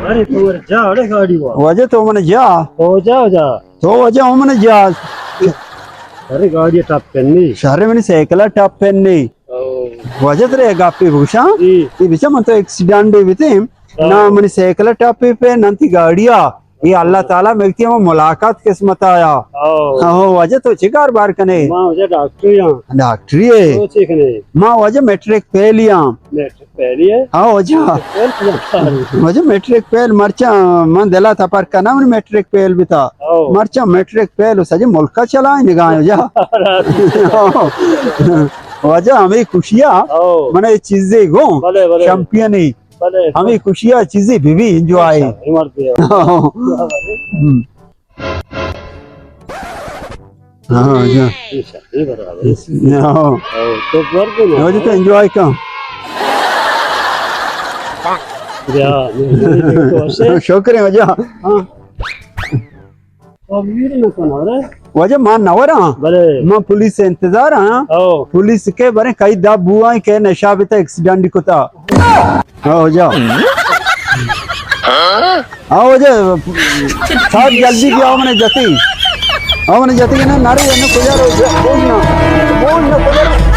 ارے تو مر جا، اڑے گاڑی وا۔ واجہ تو من جا۔ تو جا، جا۔ تو واجہ من جا۔ ارے گاڑی ٹپ کنی۔ شہر منی سائیکل ٹپ کنی۔ او۔ واجہ ترے گپے بگوشاں۔ جی۔ اے بچا من تو ایکسیڈنٹ بیتیں۔ او۔ نا منی سائیکل ٹپ پہ ننتی گاڑیا۔ اے اللہ تعالی مگتی ہم ملاقات قسمت آیا۔ او۔ ہاں، واجہ تو چی کاروبار کنے؟ ما واجہ ڈاکٹری ہاں۔ ڈاکٹری ہے؟ تو چی کنے؟ ما واجہ میٹرک فیل ہاں۔ میٹرک فیل ہے؟ ہاں واجہ۔ فیل کیا کار؟ واجہ میٹرک فیل مرچاں من دلا تپر کنا من میٹرک فیل بتا۔ او۔ مرچاں میٹرک فیل و سجے ملکا چلائیں نگاہ جا۔ واجہ ہمیں خوشیا او۔ من اے چیزے گوں بلے، بلے۔ چیمپئن ہی۔ بلے۔ ہمیں خوشیا چیزی بی بی انجوائے۔ اچھا، اے مرد ہے۔ ہاں۔ ہم۔ ہاں، جا۔ اچھا، اے برابر ہے۔ ہاں۔ او، تو مرد ہے نا؟ واجہ تو انجوائے کن۔ جا، تو اسے؟ شکر ہے واجہ۔ ہاں۔ تو امیر نہ کن، ارے؟ واجہ ما نہ وراں۔ بلے۔ ما پولیس انتظار ہاں۔ او۔ پولیس کے برے کئی دب بوائیں کہ نشہ بیتا ایکسیڈنٹ کتا۔ ہاں، واجہ۔ ہاں، واجہ، سات جلدی بیا، من جتی۔ ہاں، من جتی کہ نہ، نہ رہی، نہ کجا رو، بوجھ نہ، بوجھ نہ کجا رو۔